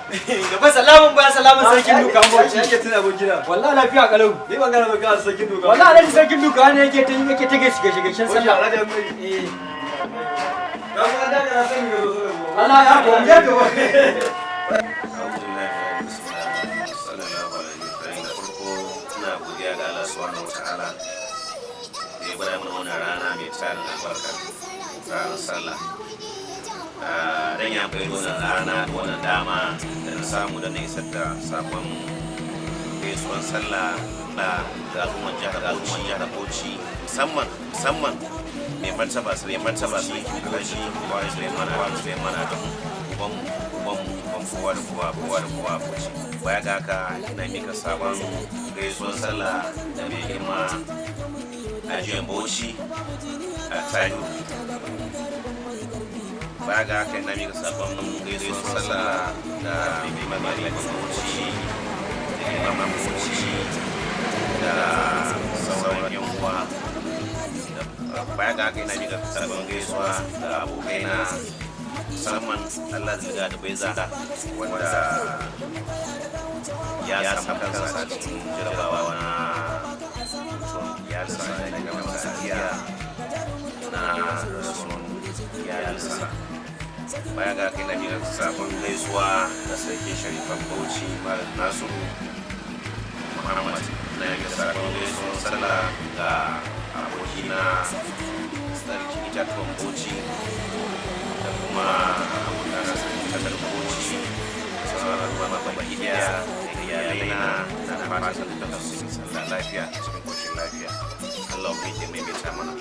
Gaba salamun baya salamun, Sarkin Duka Bauchi. Yake tuna abokina. Wallahi lafiya kalau. Ni ban gane ba, Sarkin Duka. Wallahi Alhaji Sarkin Duka ne yake ta gaishe gaishen sallah. Alhaji Amiri. Eh. Ga mu da na sani ga zo. Allah ya to mu to. Da farko ina godiya ga Allah Subhanahu wa Ta'ala da ya gwada mana wannan rana mai tarin albarka, ranar sallah. Dan ya amfani wannan rana da wannan dama da na samu da na isar da sakon gaisuwan sallah da ga al'umman jihar Bauchi, musamman mai martaba Sarki Alhaji Buhari Suleiman Adamu, uban uban uban kowa da kowa a Bauchi. Baya ga haka, ina mika sabon gaisuwan sallah da mai girma Ajiyan Bauchi a Tayo. Baya ga haka, ina mika sabon gaisuwan sallah da mai girma Maliban Bauchi, da girma Bauchi da sauran yan uwa. Baya ga haka, ina mika sabon gaisuwa da abokaina, musamman Allah Ziga da Baiza, wanda ya samu kansa cikin jarabawa na mutum iyalinsa da gama sanadiyya na rasuwan iyalinsa. Baya ga haka, ina mika sabon gaisuwa da Sarkin Sharifan Bauchi, Malam Nasiru Muhammad. Na mika sabon gaisuwan sallah ga abokina Sarkin Itatuwan Bauchi da kuma abokan Sarkin Takar Bauchi, sauran al'umma baki daya da iyalai na. Na fatan dukkan su yi sallah lafiya cikin koshin lafiya. Allah ya maimaita mana.